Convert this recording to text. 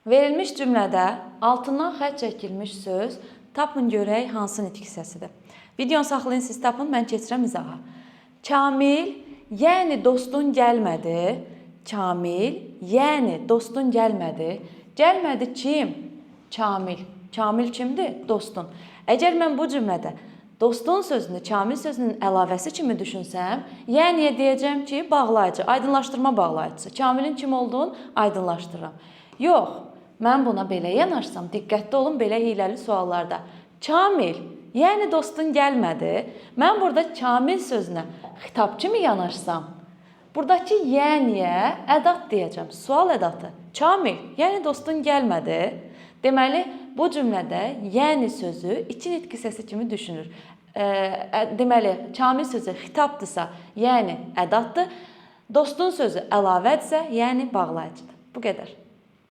Verilmiş cümlədə altından xətt çəkilmiş söz tapın görək hansı nitq hissəsidir. Videonu saxlayın, siz tapın, mən keçirəm izaha. Kamil, yəni dostun gəlmədi. Kamil, yəni dostun gəlmədi. Gəlmədi kim? Kamil. Kamil kimdir? Dostun. Əgər mən bu cümlədə dostun sözünü Kamil sözünün əlavəsi kimi düşünsəm, yəni deyəcəm ki, bağlayıcı, aydınlaşdırma bağlayıcısı. Kamilin kim olduğunu aydınlaşdırıram. Yox, mən buna belə yanaşsam, diqqətli olun belə hiyləli suallarda. Kamil, yəni dostun gəlmədi. Mən burada Kamil sözünə xitab kimi yanaşsam, buradakı yəniyə ədat deyəcəm. Sual ədatı. Kamil, yəni dostun gəlmədi. Deməli, bu cümlədə yəni sözü iki nitq hissəsi kimi düşünür. Deməli, Kamil sözü xitabdırsa, yəni ədatdır. Dostun sözü əlavədirsə, yəni bağlayıcıdır. Bu qədər.